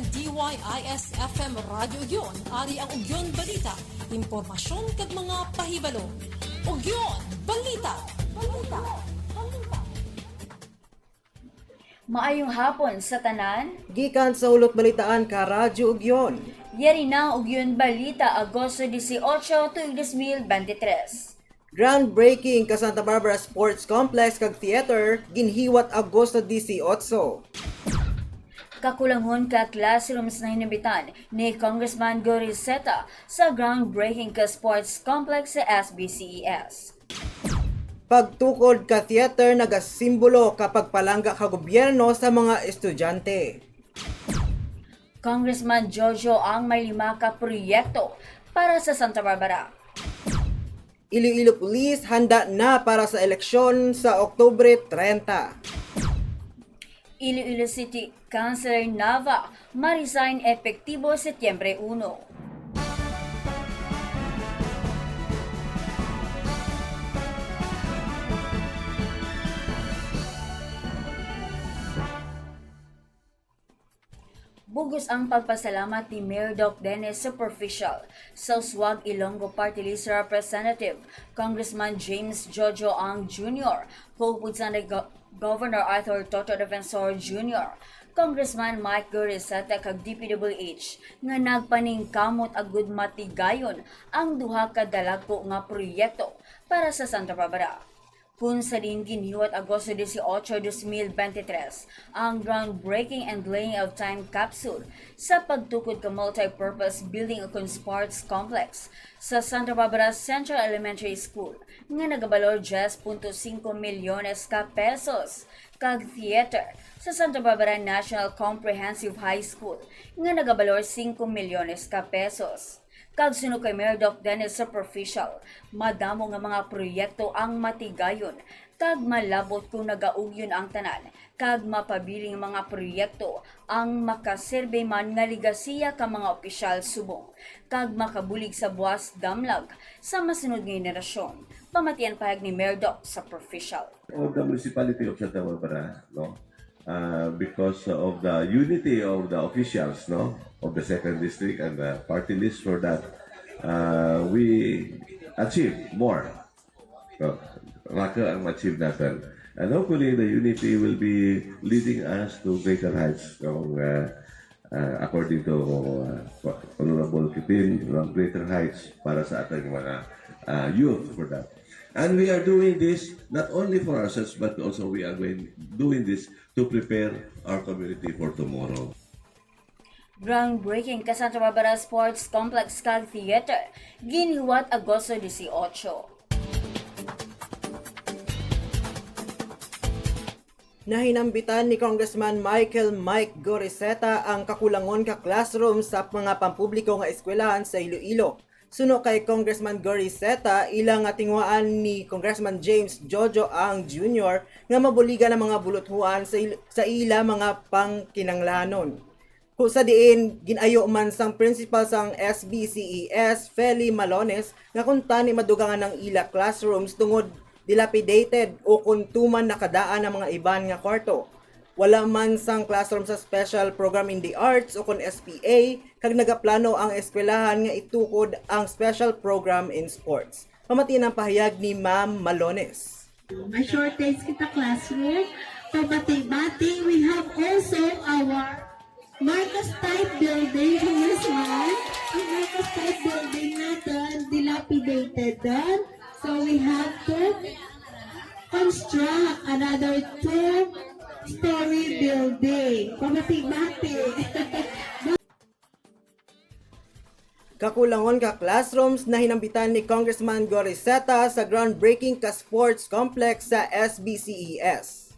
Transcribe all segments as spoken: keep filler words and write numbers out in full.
D Y I S F M Radyo Ugyon, ari ang Ugyon Balita, impormasyon kag mga pahibalo. Ugyon Balita. Balita. Balita. Maayong hapon sa tanan. Gikan sa Hulot Balitaan ka Radyo Ugyon. Yari na ang Ugyon Balita, Agosto dieciocho, tuig dos mil veintitrés. Groundbreaking ka Santa Barbara Sports Complex kag Theater, ginhiwat Agosto dieciocho. Kakulangon ka classrooms na hinambitan ni Congressman Goriseta sa groundbreaking ka sports complex sa S B C E S. Pagtukod ka theater nagasimbolo ka pagpalangga ka gobyerno sa mga estudyante. Congressman Jojo Ang may lima ka proyekto para sa Santa Barbara. Iloilo Police handa na para sa eleksyon sa Oktubre treinta. Iloilo City Councilor Nava ma-resign epektibo Setyembre uno. Bug-os ang pagpasalamat ni Mayor Doc Dennis Superficial sa Uswag Ilonggo Party List Representative Congressman James Jojo Ang Junior, kaupod sa ni Go-, Governor Arthur Toto Defensor Junior, Congressman Mike Goriseta kag D P W H nga nagpaningkamot agud matigayon ang duha ka dalagko nga proyekto para sa Santa Barbara. Kun sa diin ginhiwat Agosto dieciocho, dos mil veintitrés, ang groundbreaking and laying of time capsule sa pagtukod ka multi-purpose building ukon sports complex sa Santa Barbara Central Elementary School nga nagabalor diyes punto singko milyones ka pesos, kag theater sa Santa Barbara National Comprehensive High School nga nagabalor singko milyones ka pesos. Kag suno kay Mayor Doc Dennis Superficial, madamo nga mga proyekto ang matigayon kag malabot kon nagaugyon ang tanan, kag mapabiling mga proyekto ang makaserbe man nga legasiya ka mga opisyal subong kag makabulig sa buas damlag sa masunod nga henerasyon. Pamatian pahayag ni Mayor Doc Superficial. Of the municipality of Santa Barbara, no? Uh, because of the unity of the officials, no, of the second district and the party list for that, uh, we achieve more. So, raku ang ma-achieve natin. And hopefully, the unity will be leading us to greater heights. Kung, uh, uh, according to, uh, Honorable Kitin, ng greater heights para sa ating mga, uh, youth for that. And we are doing this not only for ourselves, but also we are going, doing this to prepare our community for tomorrow. Groundbreaking ka Santa Barbara Sports Complex kag Theater, ginhiwat Agosto dieciocho. Nahinambitan ni Congressman Michael Mike Goriseta ang kakulangon ka classroom sa mga pampubliko nga eskwelahan sa Iloilo. Suno kay Congressman Goriseta, ila nga tinguhaan ni Congressman James Jojo Ang Junior nga mabuligan ang mga buluthuan sa il-, sa ila mga pangkinahanglanon. Kung sa diin, gin-ayo man sang principal sang S B C E S, Feli Malones, nga kuntani madugangan ang ila classrooms tungod dilapidated o kon tuman nakadaan ang mga iban nga kwarto. Wala man sang classroom sa Special Program in the Arts o kon S P A, kag nagaplano ang eskwelahan nga itukod ang Special Program in Sports. Pamati ang pahayag ni Ma'am Malones. May shortage kita classroom. Pabati-bati, we have also our Marcos Type Building, Congressman. Ang Marcos Type Building natin, dilapidated din. So we have to construct another two-story building. Pabati-bati. Kakulangon ka classrooms nahinambitan ni Congressman Goriseta sa groundbreaking ka sports complex sa S B C E S.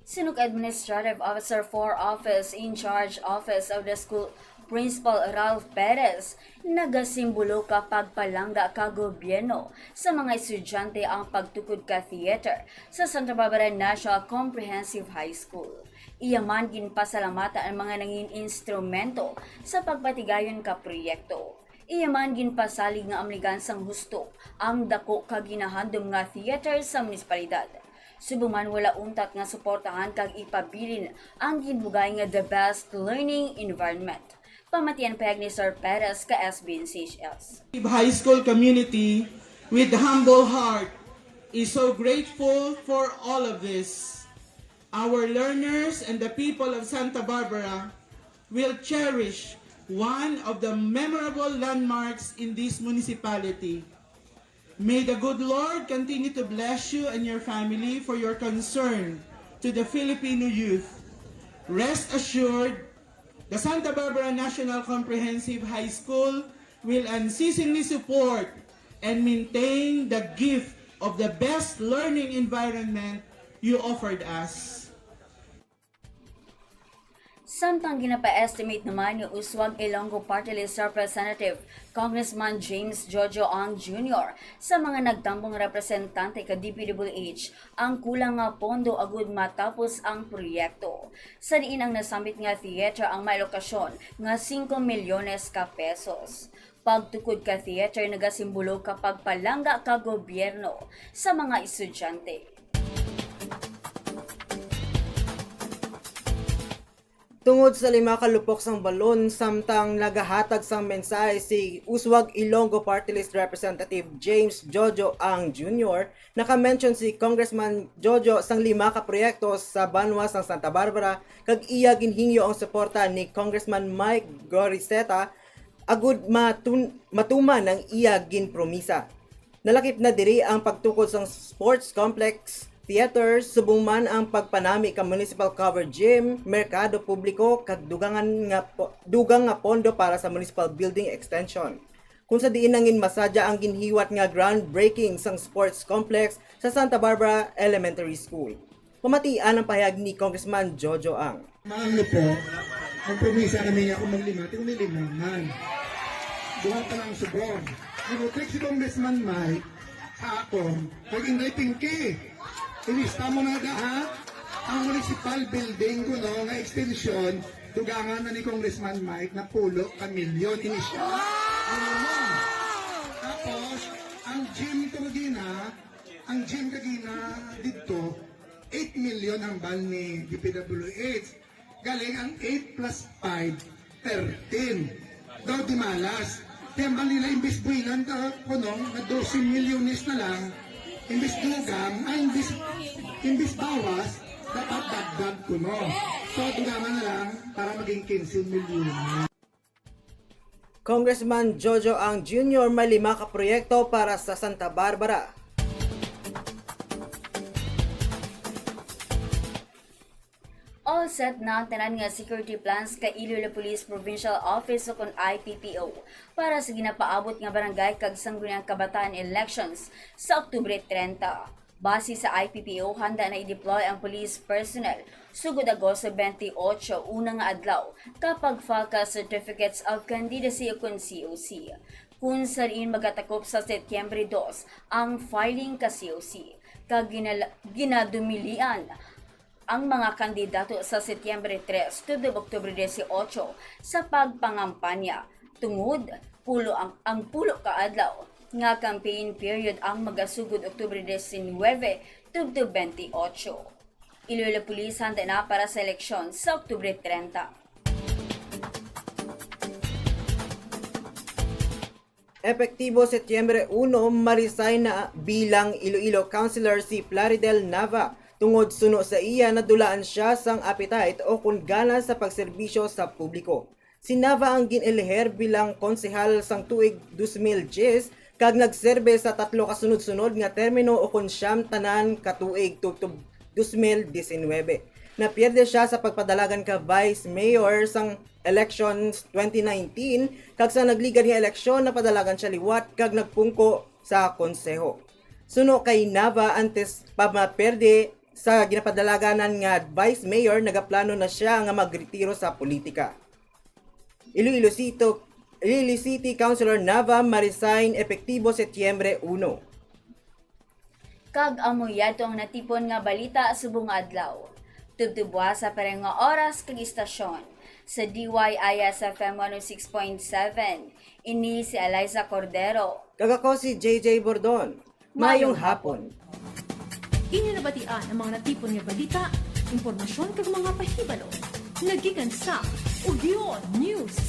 Suno kay Administrative Officer for Office in Charge Office of the School Principal Ralph Perez, nagasimbolo ka pagpalangga ka gobyerno sa mga estudyante ang pagtukod ka theater sa Santa Barbara National Comprehensive High School. Iya man ginpasalamatan ang mga nangin instrumento sa pagpatigayon ka proyekto. Iya man ginpasalig nga amligan sang husto ang dako ka ginahandom nga theater sa munisipalidad. Subong man, wala untat nga suportahan kag ipabilin ang ginbugay nga the best learning environment. Pamatian pahayag ni Sir Perez ka S B N C H S. High School community, with humble heart, is so grateful for all of this. Our learners and the people of Santa Barbara will cherish one of the memorable landmarks in this municipality. May the good Lord continue to bless you and your family for your concern to the Filipino youth. Rest assured, the Santa Barbara National Comprehensive High School will unceasingly support and maintain the gift of the best learning environment you offered us. Samtang ginapa-estimate naman ni Uswag Ilonggo Party List Representative Congressman James Jojo Ang Junior sa mga nagtambong representante ka D P W H ang kulang nga pondo agud matapos ang proyekto, sa diin ang nasambit nga theater ang may lokasyon nga singko milyones ka pesos. Pagtukod ka theater nagasimbolo ka pagpalangga ka gobyerno sa mga estudyante. Tungod sa lima ka lupok sang balon, samtang nagahatag sang mensahe si Uswag Ilonggo Party List Representative James Jojo Ang Junior, naka-mention si Congressman Jojo sang lima ka proyekto sa banwa sang Santa Barbara kag iya ginhingyo ang suporta ni Congressman Mike Goriseta agud matun- matuman ang iya ginpromisa. Nalakip na diri ang pagtukod sang sports complex, theater, subong man ang pagpanami ka municipal covered gym, merkado publiko, kag dugangan nga po- dugang nga pondo para sa municipal building extension, kung sa diin nangin masadya ang ginhiwat nga groundbreaking sang sports complex sa Santa Barbara Elementary School. Pamatian ang pahayag ni Congressman Jojo Ang. Maangno po, ang promisa kami nga kung maglima, ti kung lima man. Duha pa lang subong. Gibutik si Congressman Mike sa akon, kag Inday Pinky. Ilista mo na da, ha? Ang municipal building kuno nga extension, dugangan na ni Congressman Mike na pulo ka milyon ini siya. Tapos, ang gym ko gina, ang gym ka gina dito, eight million ang bal ni D P W H. Galing ang eight plus five, thirteen. Daw di malas. Kaya ang bal nila imbis buwilan ka kunong na doce milyones na lang, imbis dugang, ay imbis, imbis bawas, dapat dagdag kuno. So, dugangan na lang para maging quince milyones. Congressman Jojo Ang Junior may lima ka proyekto para sa Santa Barbara. All set na ang tanan nga security plans ka Iloilo Police Provincial Office ukon I P P O para sa ginapaabot nga barangay kag sangguniang kabataan elections sa Oktubre treinta. Base sa I P P O, handa na i-deploy ang police personnel sugod Agosto twenty-eight, una nga adlaw, kapag file ka Certificates of Candidacy ukon C O C, kung sa diin magatakop sa Setyembre dos ang filing ka C O C, kag ginala- ginadumilian ang mga kandidato sa Setyembre tres tubtob Oktubre dieciocho sa pagpangampanya, tungod pulo ang, ang pulo ka adlaw nga campaign period ang magasugod Oktubre diecinuebe tubtob twenty-eight. Iloilo Police handa na para sa eleksyon sa Oktubre treinta. Epektibo Setyembre uno, ma-resign na bilang Iloilo Councilor si Plaridel Nava tungod suno sa iya nadulaan siya sang appetite o kon gana sa pagserbisyo sa publiko. Si Nava ang gin-eleher bilang konsehal sang tuig dos mil diyes kag nagserbe sa tatlo ka sunod-sunod nga termino o kon siyam tanan ka tuig tubtob dos mil diecinuebe. Napierde siya sa pagpadalagan ka Vice Mayor sang elections twenty nineteen, kag sa nagligad nga eleksyon napadalagan siya liwat kag nagpungko sa konseho. Suno kay Nava, antes pa maperde sa ginapadalaganan nga Vice Mayor, nagaplano na siya nga magretiro sa politika. Iloilo City, Iloilo City Councilor Nava ma-resign epektibo Setyembre uno. Kag amo yadto ang natipon nga balita subong nga adlaw. Tubtob buwas sa pareho nga oras kag istasyon sa D Y I S F M one oh six point seven. Ini si Eliza Cordero. Kag ako si J J Bordon. Mayong hapon. Inyo nabatian ang mga natipon nga balita, impormasyon kag mga pahibalo nga gikan sa Ugyon News